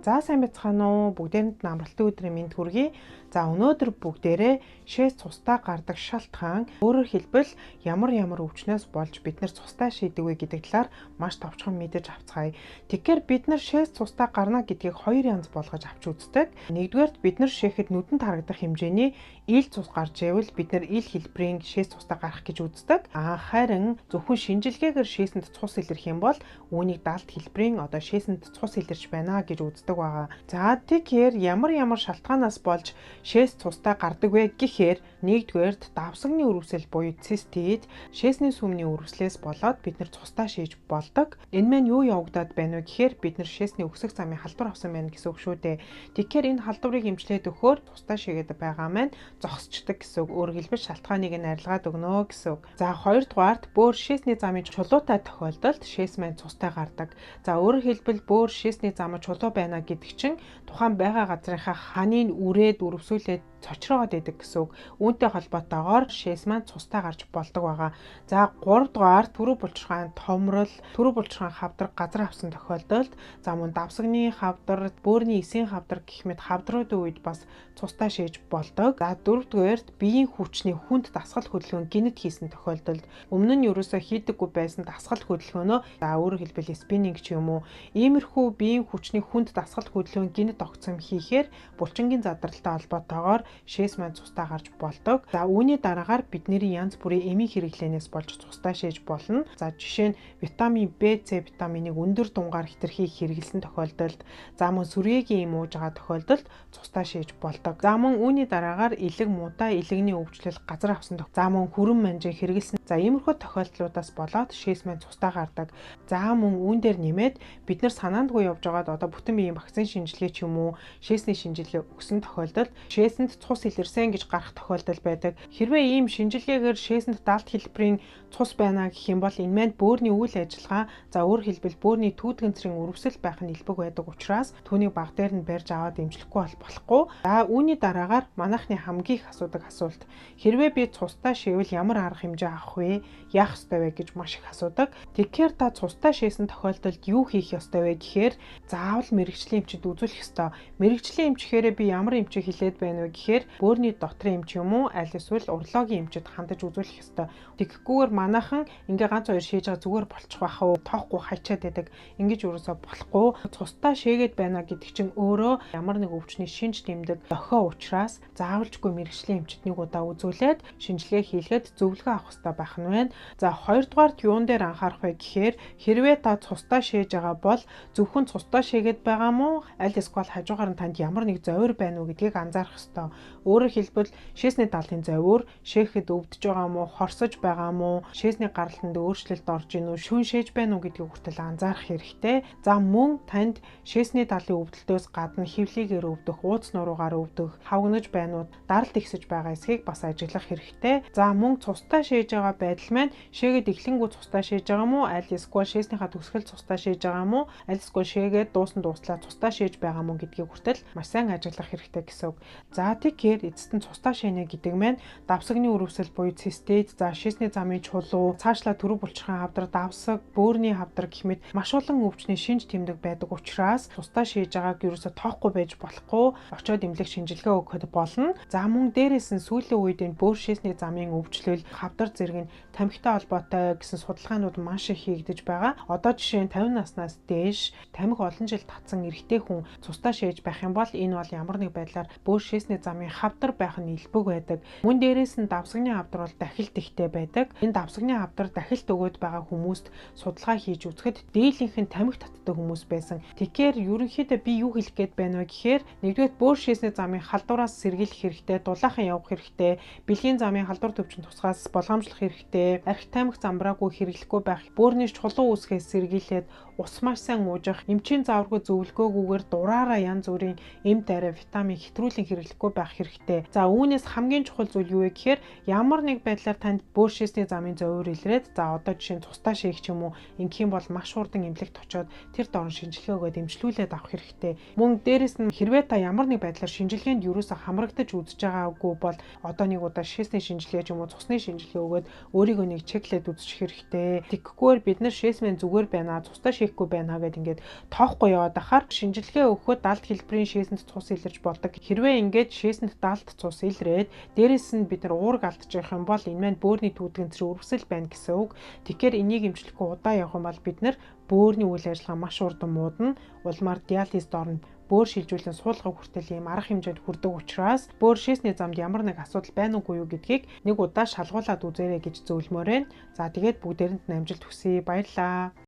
За сайн байцгаана уу? Бүгдээрэнд нь амралтын өдрийн мэнд хүргэе. За өнөөдөр бүгдээрээ шээс цустай гардаг шалтгаан, өөрөөр хэлбэл ямар ямар өвчнөөс болж бид нар цустай шийдэг вэ гэдэг талаар маш товчхон мэдэж авцгаая. Тэгэхээр бид нар шээс цустай гарна гэдгийг хоёр янз болгож авч үздэг. Нэгдүгээрт бид нар шээхэд нүдэнд харагдах хэмжээний ил цус гарч ивэл бид нар ил хэлбэрийн шээс цустай гарах гэж үздэг. Харин зөвхөн шинжилгээгээр шээсэнд цус илэрх юм бол үүнийг далд хэлбэрийн одоо шээсэнд цус илэрч байна гэж үздэг байгаа. За тэгэхээр ямар ямар шалтгаанаас болж шээс цустай гардаг вэ гэхээр нэгдүгээрт давсагны өрөвсөл буюу цистит, шээсний сүмний өрөвслээс болоод бид нар цустай шээж болдог. Энэ маань юу явагдаад байна вэ гэхээр бид нар шээсний өксөх замын халдвар авсан байна гэсэн үг шүү дээ. Тэгэхээр энэ халдварыг эмчлээд өгөхөөр цустай шигээд байгаа маань зогсчдөг гэсэн үг. Өөрөөр хэлбэл шалтгааныг нь арилгаад өгнө гэсэн үг. За хоёрдугаарт бөөр шээсний замын чулуутай тохиолдолд шээс маань цустай гардаг. За өөрөөр хэлбэл бөөр шээсний зам чулуу байна гэдэг чинь тухайн байгаа газрынхаа ханыг үрээд өрөвсүүлээд цочроод идэг гэсэн үг. Үүнтэй холбоотойгоор шээс маань цустай гарч болдог байгаа. За 3 дугаар түрүү булчирхайн томрол, түрүү булчирхайн хавдар газар авсан тохиолдолд за мөн давсагны хавдар, бөөрийн эсийн хавдар гэх мэт хавдруудын үед бас цустай шээж болдог. За 4 дугаарт биеийн хүчний хүнд дасгал хөдөлгөөн гинэт хийсэн тохиолдолд өмнө нь ерөөсөө хийдэггүй байсан дасгал хөдөлгөөнөө за өөрөөр хэлбэл спиннинг ч юм уу иймэрхүү биеийн хүчний хүнд дасгал хөдөлгөөн гинэт огцом хийхээр булчингийн задралтай холбоотойгоор шээс маань цустай гарч болдог. За үүний дараагаар бидний янз бүрийн эмийн хэрэглээнээс болж цустай шээж болно. За жишээ нь витамин B, C витаминыг өндөр дунгаар хэтэрхий хэрэглэсэн тохиолдолд, за мөн сүрьеэгийн эм ууж байгаа тохиолдолд цустай шээж болдог. За мөн үүний дараагаар элэг муутай, элэгний өвчлөл газар авсан, за мөн хүрэн манжин хэрэглэсэн. За иймэрхүү тохиолдлуудаас болоод шээс маань цустай гардаг. За мөн үүн дээр нэмээд бид нар санаандгүй явж байгаад одоо бүтэн биеийн вакцин шинжилгээ ч юм уу шээсний шинжилгээ өгсөн тохиолдолд шээсэнд цус илэрсэн гэж гарах тохиолдол байдаг. Хэрвээ ийм шинжилгээгээр шээсэнд далд хэлбэрийн цус байна гэх юм бол энэ маань бөөрийн үйл ажиллагаа, за өөрөөр хэлбэл бөөрийн түүтгэнцрийн өрөвсөл байх нь элбэг байдаг учраас түүнийг баг дээр нь барьж аваад эмчлэхгүй бол болохгүй. За үүний дараагаар манайхны хамгийн их асуудаг асуулт. Хэрвээ би цустай шээвэл ямар арга хэмжээ авах вэ? Яах ёстой вэ гэж маш их асуудаг. Тэгэхээр та цустай шээсэн тохиолдолд юу хийх ёстой вэ гэхээр заавал мэргэжлийн эмчид үзүүлэх ёстой. Мэргэжлийн эмч гэхээрээ би ямар эмчийг хэлээд байна вэ гэхээр бөөрийн дотрын эмч юм уу аль эсвэл урологийн эмчид хандаж үзүүлэх ёстой. Тэгэхгүйгээр манайхан ингээ ганц хоёр шээж байгаа зүгээр болчих واخ уу, тоохгүй хайчаад байдаг. Ингэж юусоо болохгүй. Цустай шээгээд байна гэдэг чинь өөрөө ямар нэг өвчний шинж тэмдэг дохио учраас заавалжгүй мэргэжлийн эмчид нэг удаа үзүүлээд шинжилгээ хийлгээд зөвлөгөө авах ёстой байх нь байна. За хоёрдугаарт юун дээр анхаарах вэ гэхээр хэрвээ та цустай шээж байгаа бол зөвхөн цустай шээгээд байгаа мó аль эсвэл хажуугаар нь танд ямар нэг зовир байна уу гэдгийг анзаарах ёстой. Өөрөөр хэлбэл шээсний далын зовир шээхэд өвдөж байгаа мó, хорсож байгаа мó, шээсний гаралтанд өөрчлөлт орж ийн үү, шүн шээж байна уу гэдгийг хүртэл анзаарах хэрэгтэй. За мөн танд шээсний далын өвдөлтөөс гадна хөвлийгээр өвдөх, ууц нуруугаар өвдөх, хавгнаж байна уу, даралт ихсэж байгаа эсхийг бас ажиглах хэрэгтэй. За мөн цустай шээж байгаа байдал маань шээгээд эхлэнгүү цустай шээж байгаа мó, аль эсвэл шээснийхаа төгсгөл цустай шээж байгаа мó, аль эсвэл шээгээд дуусан дууслаа цустай шээж байгаа мó гэдгийг хүртэл маш сайн ажиглах хэрэгтэй гэсэн үг. За тэгэхээр эцэст нь цустай шээнэ гэдэг маань давсагны өрөвсөл буюу цистит, за шээсний замын чулуу, цаашлаа төрөв булчирхайн хавдар, давсаг, бөөрийн хавдар гэх мэт маш олон өвчний шинж тэмдэг байдаг учраас цустай шээж байгааг ерөөсө тоохгүй байж болохгүй. Очоод эмнэлэг шинжилгээ өгөхөд болно. За мөн дээрээс нь сүүлийн үед энэ бөөр шээсний замын өвчлөл, хавдар зэрэг нь тамхитай холбоотой гэсэн судалгаанууд маш их хийгдэж байгаа. Одоо жишээ нь 50 наснаас дээш тамхи олон жил татсан эрэгтэй хүн цустай шээж байх юм бол энэ бол ямар нэг байдлаар бөөр шээсний замын хавдар байх нь элбэг байдаг. Мөн дээрээс нь давсагны хавдар бол дахилт ихтэй байдаг. Энэ давсагны хавдар дахилт өгөөд байгаа хүмүүст судалгаа хийж үзэхэд дийлэнх нь тамхи татдаг хүмүүс байсан. Тэгэхээр ерөнхийдөө би юу хэлэх гээд байна вэ гэхээр нэгдүгээр бөөр шээсний замын халдвараас сэргийлэх хэрэгтэй, дулаахан явах хэрэгтэй, бэлгийн замын халдвар төвчин тусгаас болгоомжлох хэрэгтэй, архи тамхи замбраагүй хэрэглэхгүй байх, бөөрийн чулуу үүсгэхээс сэргийлээд ус маш сайн уужих, эмчийн зааваргүй зөвлөгөөгүйгээр дураараа янз бүрийн эм тариа, витамин хэтрүүлэн хэрэглэхгүй байх хэрэгтэй. За үүнээс хамгийн чухал зүйл юу вэ гэхээр ямар нэг байдлаар танд бөөр шээсний замын зовир илрээд за одоо жишээ нь цустай шээх ч юм уу ингэх юм бол маш хурдан эмнэлэгт очиод тэр дорн шинжилгээ өгөөд эмчлүүлээд авах хэрэгтэй. Мөн дээрэс нь хэрвээ та ямар нэг байдлаар шинжилгээнд юусоо хамрагдаж үзэж байгаагүй бол одоо нэг удаа шээсний шинжилгээ ч юм уу цусны шинжилгээ өгөөд өөрийгөө Өөрийгөө нэг check лээд үзчих хэрэгтэй. Тэгэхгүйгээр бид нар шээс мэн зүгээр байна, цустай шийхгүй байна гэд ингээд тоохгүй яваад ахаар шинжилгээ өгөхөд далд хэлбэрийн шээсэнд цус илэрч болдог. Хэрвээ ингээд шээсэнд далд цус илрээд, дээрэс нь бид нар уураг алдчих юм бол энэ маань бөөрийн түүтгэн зэрэг өргөсөл байна гэсэн үг. Тэгэхээр энийг эмчлэхгүй удаа явах юм бол бид нар бөөрийн үйл ажиллагаа маш хурдан муудна. Улмаар диализд орно, бөөр шилжүүлэн суулгах хүртэл ийм арга хэмжээнд хүрдэг учраас бөөр шээсний замд ямар нэг асуудал байна уугүй юу гэдгийг нэг удаа шалгуулад үзээрэй гэж зөвлөмөөр байна. За, тэгээд бүгдээрэнд нь амжилт хүсье. Баярлалаа.